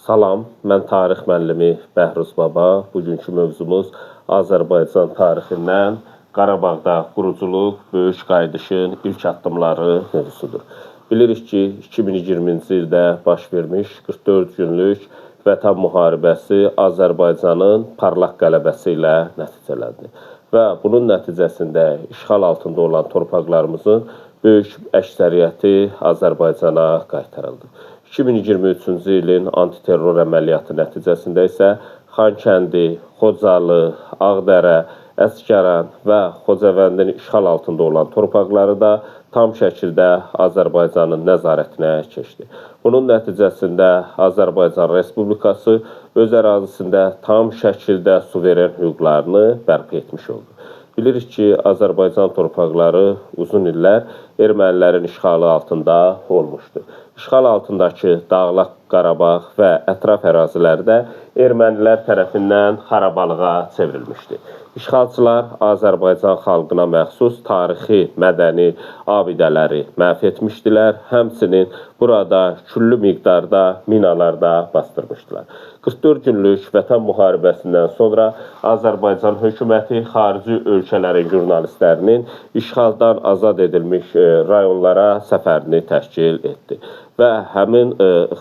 Salam, mən tarix müəllimi Bəhruz Baba. Bugünkü mövzumuz Azərbaycan tarixindən Qarabağda quruculuq, böyük qayıdışın ilk addımları mövzusudur. Bilirik ki, 2020-ci ildə baş vermiş 44 günlük Vətən müharibəsi Azərbaycanın parlaq qələbəsi ilə nəticələndi və bunun nəticəsində işğal altında olan torpaqlarımızın böyük əksəriyyəti Azərbaycana qaytarıldı. 2023-cü ilin antiterror əməliyyatı nəticəsində isə Xankəndi, Xocalı, Ağdərə, Əsgəran və Xocavəndin işğal altında olan torpaqları da tam şəkildə Azərbaycanın nəzarətinə keçdi. Bunun nəticəsində Azərbaycan Respublikası öz ərazisində tam şəkildə suveren hüquqlarını bərpa etmiş oldu. Bilirik ki, Azərbaycan torpaqları uzun illər ermənilərin işğalı altında olmuşdu. İşğal altındakı Dağlıq Qarabağ və ətraf ərazilərdə ermənilər tərəfindən xarabalığa çevrilmişdi. İşğalçılar Azərbaycan xalqına məxsus tarixi, mədəni abidələri məhv etmişdilər. Həmçinin burada küllü miqdarda minalar da bastırmışdılar. 44 günlük Vətən müharibəsindən sonra Azərbaycan hökuməti xarici ölkələrin jurnalistlərinin işğaldan azad edilmiş rayonlara səfərini təşkil etdi və həmin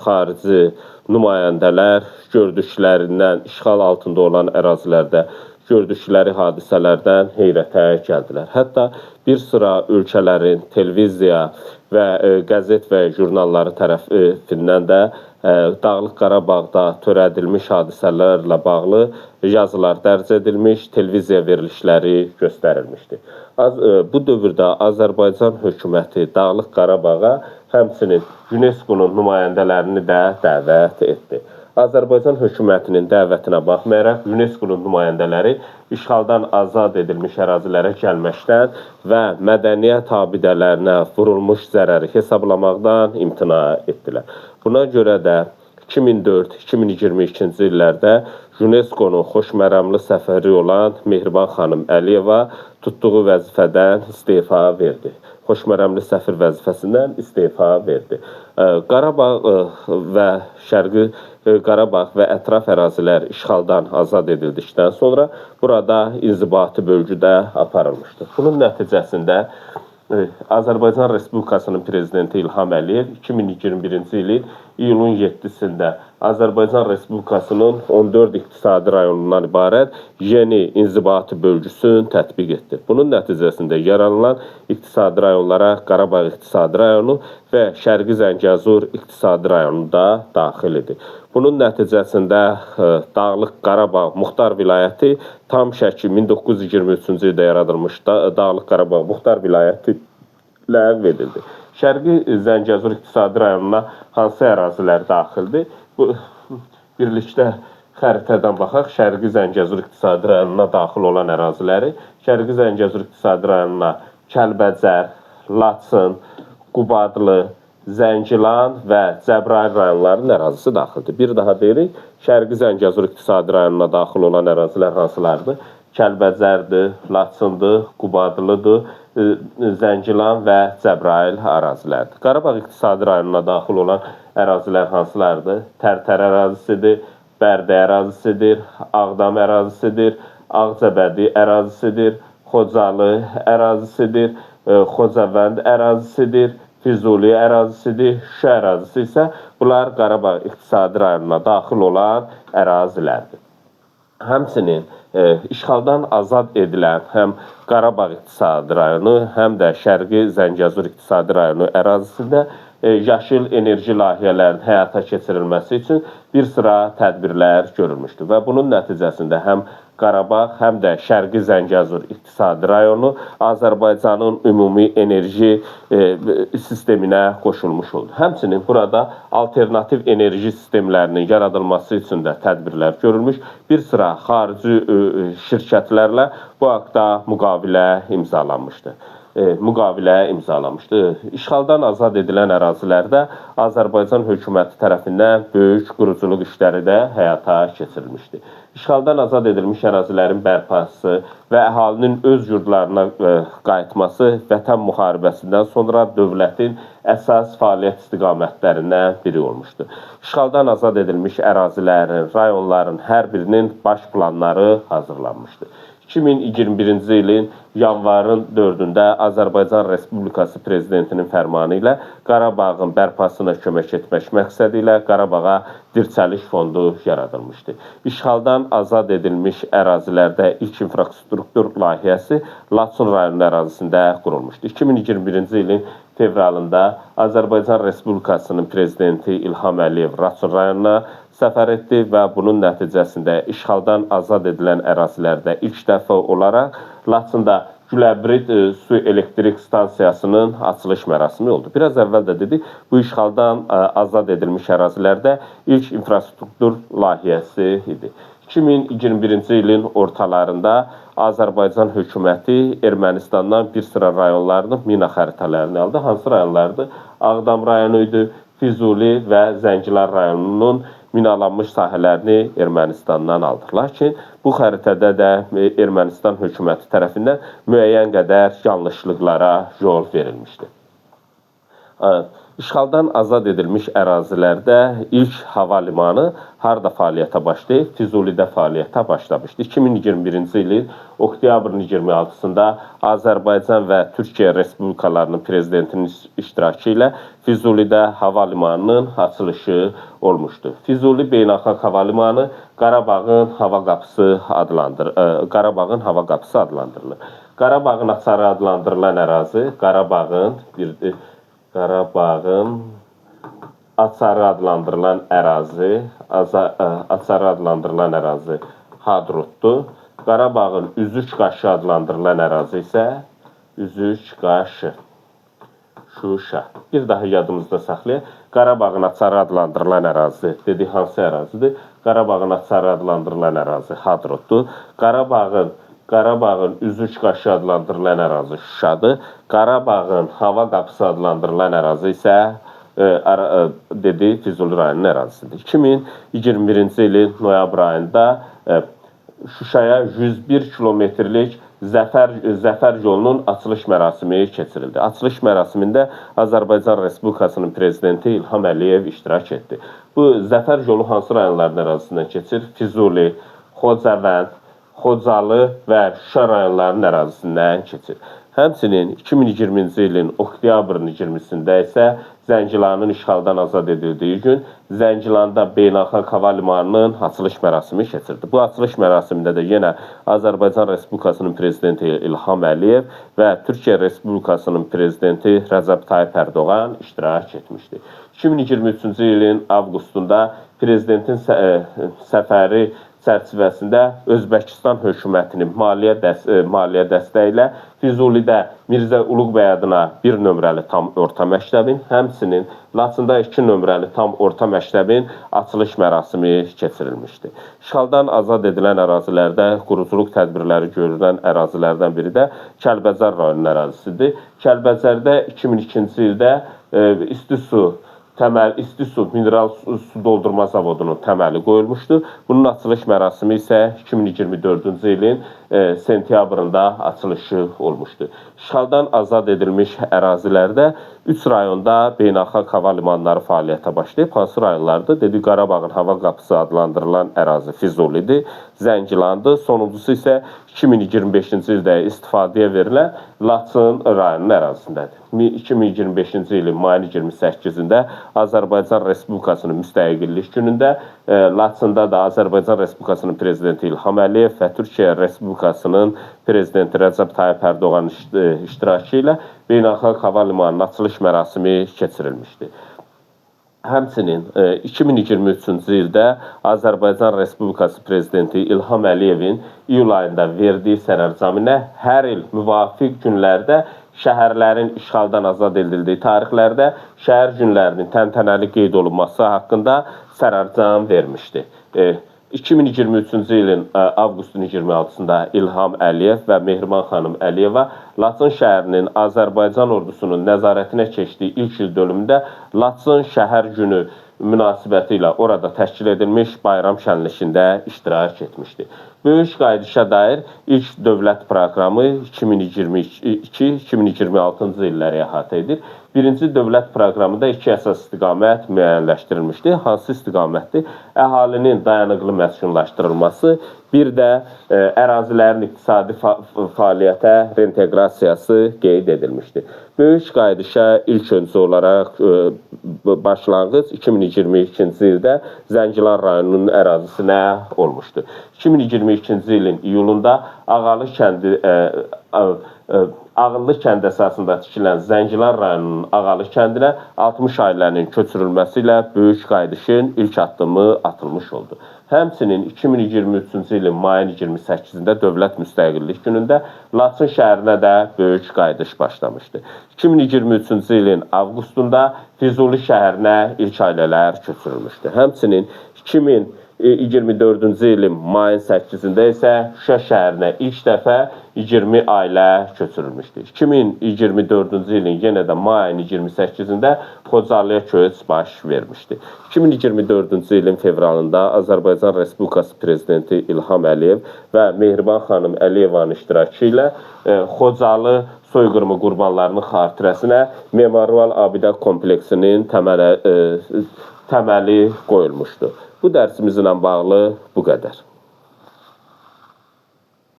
xarici nümayəndələr gördüklərindən, işğal altında olan ərazilərdə gördükləri hadisələrdən heyrətə gəldilər. Hətta bir sıra ölkələrin televiziya və qəzet və jurnalları tərəfindən də Dağlıq Qarabağda törədilmiş hadisələrlə bağlı yazılar dərc edilmiş, televiziya verilişləri göstərilmişdi. Bu dövrdə Azərbaycan hökuməti Dağlıq Qarabağa həmçinin UNESCO-nun nümayəndələrini də dəvət etdi. Azərbaycan hökumətinin dəvətinə baxmayaraq, UNESCO-nun nümayəndələri işğaldan azad edilmiş ərazilərə gəlməkdən və mədəniyyət abidələrinə vurulmuş zərəri hesablamaqdan imtina etdilər. Buna görə də 2004-2022-ci illərdə UNESCO-nun xoşməramlı səfəri olan Mehriban xanım Əliyeva tutduğu vəzifədən istefa verdi. Xoşməramlı səfir vəzifəsindən istefa verdi. Qarabağ və Şərqi Qarabağ və ətraf ərazilər işğaldan azad edildikdən sonra burada inzibati bölgüdə aparılmışdı. Bunun nəticəsində Azərbaycan Respublikasının prezidenti İlham Əliyev 2021-ci ilin iyulun 7-sində Azərbaycan Respublikasının 14 iqtisadi rayonundan ibarət yeni inzibati bölgüsünü tətbiq etdi. Bunun nəticəsində yaranılan iqtisadi rayonlara Qarabağ İqtisadi Rayonu və Şərqi Zəngəzur İqtisadi Rayonu da daxil idi. Bunun nəticəsində Dağlıq Qarabağ Muxtar Vilayəti tam şəkil 1923-cü ildə yaradılmış Dağlıq Qarabağ Muxtar Vilayəti ləğv edildi. Şərqi Zəngəzur İqtisadi Rayonuna hansı ərazilər daxildir? Bu birlikdə xəritədən baxaq. Şərqi Zəngəzur İqtisadi Rayonuna daxil olan əraziləri. Şərqi Zəngəzur İqtisadi Rayonuna Kəlbəcər, Laçın, Qubadlı, Zəngilan və Cəbrayıl rayonlarının ərazisi daxildir. Bir daha deyirik, Şərqi Zəngəzur İqtisadi Rayonuna daxil olan ərazilər hansılardır? Kəlbəcərdir, Laçındır, Qubadlıdır, Zəngilan və Cəbrayıl ərazilərdir. Qarabağ İqtisadi Rayonuna daxil olan ərazilər hansılardır? Tərtər ərazisidir, Bərdə ərazisidir, Ağdam ərazisidir, Ağcabədi ərazisidir, Xocalı ərazisidir, Xocavənd ərazisidir, Füzuli ərazisidir, Şuşa ərazisi isə bunlar Qarabağ İqtisadi Rayonuna daxil olan ərazilərdir. Həmçinin işğaldan azad edilən həm Qarabağ İqtisadi Rayonu, həm də Şərqi Zəngəzur İqtisadi Rayonu ərazisində yaşıl enerji layihələrinin həyata keçirilməsi üçün bir sıra tədbirlər görülmüşdür və bunun nəticəsində həm Qarabağ, həm də Şərqi Zəngəzur İqtisadi Rayonu Azərbaycanın ümumi enerji sisteminə qoşulmuş oldu. Həmçinin burada alternativ enerji sistemlərinin yaradılması üçün də tədbirlər görülmüş. Bir sıra xarici şirkətlərlə bu haqda müqavilə imzalanmışdı. müqavilə imzalamışdı. İşğaldan azad edilən ərazilərdə Azərbaycan hökuməti tərəfindən böyük quruculuq işləri də həyata keçirilmişdi. İşğaldan azad edilmiş ərazilərin bərpası və əhalinin öz yurdlarına qayıtması Vətən müharibəsindən sonra dövlətin əsas fəaliyyət istiqamətlərindən biri olmuşdu. İşğaldan azad edilmiş ərazilərin, rayonların hər birinin baş planları hazırlanmışdı. 2021-ci ilin yanvarın 4-ündə Azərbaycan Respublikası Prezidentinin fərmanı ilə Qarabağın bərpasına kömək etmək məqsədi ilə Qarabağa Dirçəliş Fondu yaradılmışdı. İşğaldan azad edilmiş ərazilərdə ilk infrastruktur layihəsi Laçın rayonunun ərazisində qurulmuşdu. 2021-ci ilin fevralında Azərbaycan Respublikasının Prezidenti İlham Əliyev Laçın rayonuna səfər etdi və bunun nəticəsində işğaldan azad edilən ərazilərdə ilk dəfə olaraq Laçında Güləbrid su elektrik stansiyasının açılış mərasimi oldu. Biraz əvvəl də dedik, bu işğaldan azad edilmiş ərazilərdə ilk infrastruktur layihəsi idi. 2021-ci ilin ortalarında Azərbaycan hökuməti Ermənistandan bir sıra rayonlarının mina xəritələrini aldı. Hansı rayonlardır? Ağdam rayonu idi, Füzuli və Zəngilan rayonunun minalanmış sahələrini Ermənistandan aldı. Lakin bu xəritədə də Ermənistan hökuməti tərəfindən müəyyən qədər yanlışlıqlara yol verilmişdi. İşğaldan azad edilmiş ərazilərdə ilk hava limanı harda fəaliyyətə başlayıb? Füzulidə fəaliyyətə başlamışdı. 2021-ci ilin oktyabrın 26-sında Azərbaycan və Türkiyə Respublikalarının prezidentinin iştirakı ilə Füzulidə hava limanının açılışı olmuşdu. Füzuli Beynəlxalq Hava Limanı Qarabağın hava qapısı adlandırılır. Qarabağın hava qapısı adlandırılır. Qarabağın açarı adlandırılan ərazi Qarabağın açarı adlandırılan ərazi, açarı adlandırılan ərazi Hadrutdur. Qarabağın üzük qaşı adlandırılan ərazi isə üzük qaşı Şuşa. Bir daha yadımızda saxlayaq. Qarabağın açarı adlandırılan ərazi dedik, hansı ərazidir? Qarabağın açarı adlandırılan ərazi Hadrutdur. Qarabağın üzük qaşı adlandırılan ərazi Şuşadır. Qarabağın hava qapısı adlandırılan ərazi isə dedi Füzuli rayonunun ərazisidir. 2021-ci ilin noyabr ayında Şuşaya 101 kilometrlik Zəfər yolunun açılış mərasimi keçirildi. Açılış mərasimində Azərbaycan Respublikasının Prezidenti İlham Əliyev iştirak etdi. Bu Zəfər yolu hansı rayonların ərazisindən keçir? Füzuli, Xocavənd, Xocalı və Şuşa rayonlarının ərazisindən keçir. Həmçinin 2020-ci ilin oktyabrın 20-sində isə Zəngilanın işğaldan azad edildiyi gün Zəngilanda Beynəlxalq Hava Limanının açılış mərasimi keçirildi. Bu açılış mərasimində də yenə Azərbaycan Respublikasının Prezidenti İlham Əliyev və Türkiyə Respublikasının Prezidenti Rəcəb Tayyip Ərdoğan iştirak etmişdi. 2023-cü ilin avqustunda Prezidentin səfəri çərçivəsində Özbəkistan hökumətinin maliyyə dəstəyi ilə Füzulidə Mirzə Uluğbəy adına 1 nömrəli tam orta məktəbin, həmçinin Laçında 2 nömrəli tam orta məktəbin açılış mərasimi keçirilmişdi. İşğaldan azad edilən ərazilərdə quruculuq tədbirləri görülən ərazilərdən biri də Kəlbəcər rayonunun ərazisidir. Kəlbəcərdə 2002-ci ildə isti su mineral su doldurma zavodunun təməli qoyulmuşdu. Bunun açılış mərasimi isə 2024-cü ilin sentyabrında açılışı olmuşdu. İşğaldan azad edilmiş ərazilərdə 3 rayonda beynəlxalq hava limanları fəaliyyətə başlayıb. Hansı rayonlardır? Dedik, Qarabağın hava qapısı adlandırılan ərazi Füzulidir, Zəngilandır. Sonuncusu isə 2025-ci ildə istifadəyə verilən Laçın rayonunun ərazisindədir. 2025-ci ilin mayın 28-də Azərbaycan Respublikasının müstəqillik günündə Laçında da Azərbaycan Respublikasının Prezidenti İlham Əliyev və Türkiyə Respublikasının Prezidenti Rəcəb Tayyip Ərdoğanın iştirakı ilə Beynəlxalq Hava Limanının açılış mərasimi keçirilmişdi. Həmçinin 2023-cü ildə Azərbaycan Respublikası Prezidenti İlham Əliyevin iyul ayında verdiyi sərəncam ilə hər il müvafiq günlərdə şəhərlərin işğaldan azad edildiyi tarixlərdə şəhər günlərinin təntənəli qeyd olunması haqqında sərəncam vermişdi. 2023-cü ilin avqustun 26-sında İlham Əliyev və Mehriban xanım Əliyeva Laçın şəhərinin Azərbaycan ordusunun nəzarətinə keçdiyi ilk il dönümündə Laçın şəhər günü münasibəti ilə orada təşkil edilmiş bayram şənlikində iştirak etmişdi. Böyük qayıdışa dair ilk dövlət proqramı 2022-2026-cı illəri əhatə edir. Birinci dövlət proqramında iki əsas istiqamət müəyyənləşdirilmişdi. Hansı istiqamətdir? Əhalinin dayanıqlı məskunlaşdırılması, bir də ərazilərin iqtisadi fəaliyyətə reinteqrasiyası qeyd edilmişdi. Böyük qayıdışa ilk öncə olaraq başlanğıc 2022-ci ildə Zəngilan rayonunun ərazisinə olmuşdu. 2022-ci ilin iyulunda Ağalı kəndi Ağıllı kənd əsasında tikilən Zəngilan rayonunun Ağalı kəndinə 60 ailənin köçürülməsi ilə böyük qayıdışın ilk addımı atılmış oldu. Həmçinin 2023-cü ilin mayın 28-də Dövlət Müstəqillik günündə Laçın şəhərinə də böyük qayıdış başlamışdı. 2023-cü ilin avqustunda Füzuli şəhərinə ilk ailələr köçürülmüşdü. Həmçinin 2024-cü ilin mayın 8-də isə Şuşa şəhərinə ilk dəfə 20 ailə köçürülmüşdü. 2024-cü ilin yenə də mayın 28-də Xocalıya köç baş vermişdi. 2024-cü ilin fevralında Azərbaycan Respublikası Prezidenti İlham Əliyev və Mehriban xanım Əliyevanın iştirakı ilə Xocalı soyqırımı qurbanlarının xatirəsinə memorial abidə kompleksinin təməli qoyulmuşdu. Bu dərsimizlə bağlı bu qədər.